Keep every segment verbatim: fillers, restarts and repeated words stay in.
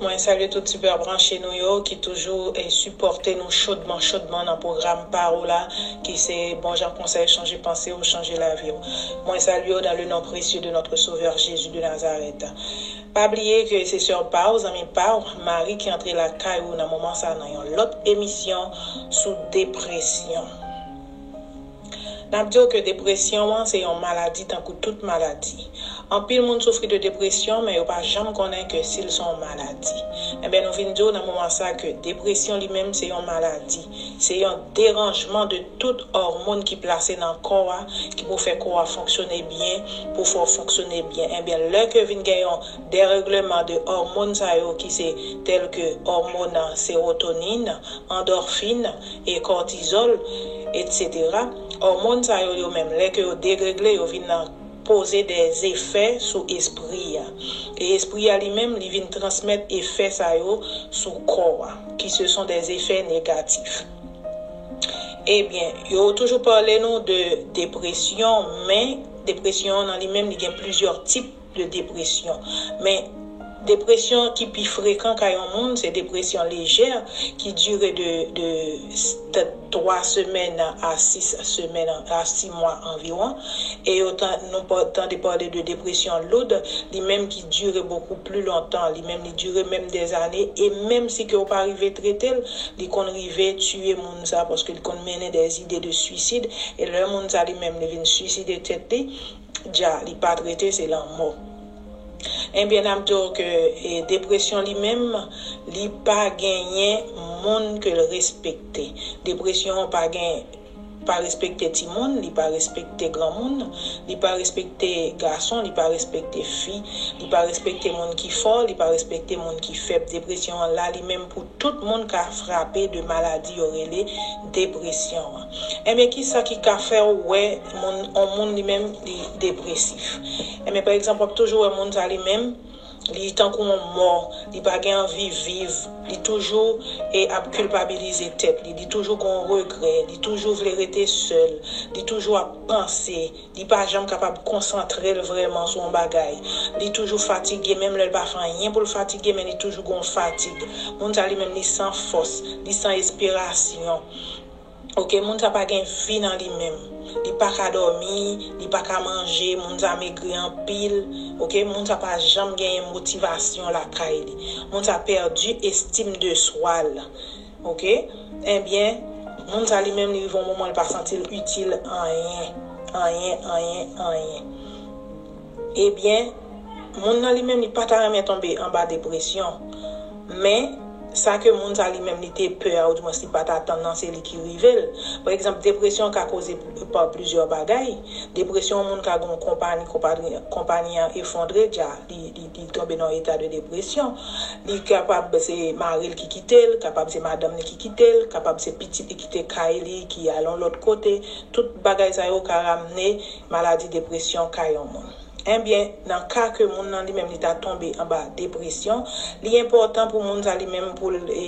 Mwen salye tout super branche nou yo ki toujou e sipòte nou chodman, chodman nan pwogram pa w la, ki se Bon Jan Konsèy, chanje panse w, chanje lavi w. Mwen salye w dans le nom précieux de notre Sauveur Jésus de Nazareth. Pa bliye ke se sè pa w, zanmi pa w, Mari ki antre lakay ou nan moman sa nan yon lòt emisyon sou depresyon. N ap di w ke depresyon an se yon maladi tankou tout maladi. Anpil moun soufri de depresyon, men yo pa janm konnen ke si l se yon maladi. Enben, nou vin di w nan moman sa ke depresyon li menm se yon maladi. Se yon deranjman de tout òmòn ki plase nan kò a, ki pou fè kò a fonksyone byen, pou fè w fonksyone byen. Enben, lè ke vin gen yon deregleman de òmòn sa yo ki se tèl ke òmòn serotonin, andòfin e kòtizòl, etsetera. Òmòn sa yo, yo menm, lè ke yo deregle, yo vin nan poze de efè sou espri a. E espri a li menm, li vin transmèt efè sa yo sou kò a, ki se son de efè negatif. Ebyen, yo toujou pale nou de depresyon, men depresyon an nan li menm, li gen plizyè tip de depresyon. Men depresyon ki pi frekan kay yon moun, se depresyon lejè, ki dire de, de, de twa semèn a sis semèn, a sis mwa anviwon. E yo tan-, nou pa-, tande pale de depresyon loud, li menm ki dire bokou pli lontan, li menm li dire menm dè zane, e menm si ke w pa rive trete l, li konn rive tiye moun sa, paske li konn mennen dè ide de suicide, e lè moun sa li menm li vin suicide tèt li, dja, li pa trete, se lanmò. Ebyen, n ap di w ke, e, depresyon li menm, li pa genyen moun ke l respekte. Depresyon an pa gen, pa respekte timoun, li pa respekte granmoun, li pa respekte gason, li pa respekte fi, li pa respekte moun ki fò, li pa respekte moun ki fèb. Depresyon an la, li menm pou tout moun ka frape de maladi yo rele depresyon an. Ebyen, kisa ki ka fè w wè moun, yon moun li menm li depresif? Ebyen, pa egzanp, w ap toujou wè moun sa li menm, li tankou yon mò, li pa gen anvi viv, li toujou e ap kilpabilize tèt li, li toujou gen yon regrè, li toujou vle rete sèl, li toujou ap panse, li pa janm kapab konsantre l vrèman sou yon bagay. Li toujou fatige, menm lè l pa fè anyen pou l fatige, men li toujou gen yon fatig. Moun sa li menm, li san fòs, li san espirasyon. Oke, moun sa pa gen vi nan li menm. Li pa ka dòmi, li pa ka manje, moun sa megri anpil. Oke, moun sa pa janm genyen motivasyon lakay li. Moun sa pèdi estim de swa l. Oke? Ebyen, moun sa li menm, li rive yon moman, li pa santi l itil anyen. Anyen, anyen, anyen. Ebyen, moun nan li menm, li pa ta renmen tonbe anba depresyon. Men, sa ke moun sa li menm, li te pè a, oudimwens li pa t atann nan, se li ki rive l. Pa egzanp, depresyon ka koze pa plizyè bagay. Depresyon, yon moun ka gen yon konpayi, konpayi, konpayi an efondre dja, li, li, li tonbe nan yon eta de depresyon. Li kapab se mari l ki kite l, kapab se madanm li ki kite l, kapab se pitit li kite kay li, ki al yon lòt kote. Tout bagay sa yo ka ramne maladi depresyon kay yon moun. Ebyen, nan ka ke moun nan li menm li ta tonbe anba depresyon, li enpòtan pou moun sa li menm pou l, e,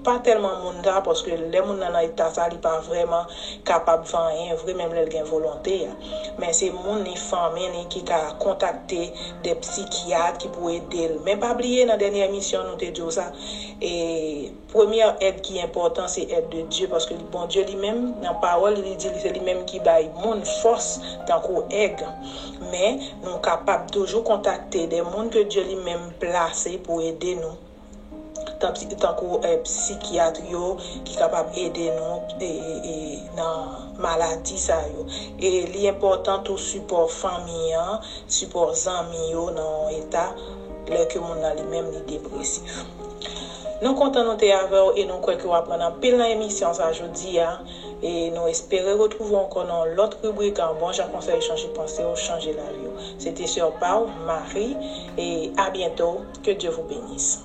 pa tèlman moun sa, paske lè moun nan nan eta sa, li pa vrèman kapab fè anyen vre, menm lè l gen volonte a. Men se moun li, fanmi li ki ka kontakte de psikyat ki pou ede l. Men pa bliye, nan dènye emisyon, nou te di w sa, e, premyè èd ki enpòtan, se èd de Dye, paske Bondye li menm, nan pawòl li, li di se li menm ki bay moun fòs tankou èg. Men, nou kapab toujou kontakte de moun ke Dye li menm plase pou ede nou. Tan-, tankou, e, psikyat yo ki kapab ede nou, e, e, e, nan maladi sa yo. E li enpòtan tou sipò fanmi an, sipò zanmi yo nan yon eta lè ke moun nan li menm li depresif. Nou kontan nou te avè w e nou kwè ke w aprann anpil nan emisyon sa jodi a. E nou espere retwouve w ankò nan yon lòt ribrik an Bon Jan Konsèy, chanje panse w, chanje lavi w. Se te sè pa w, Marie, e à bientôt. Que Dieu vous bénisse.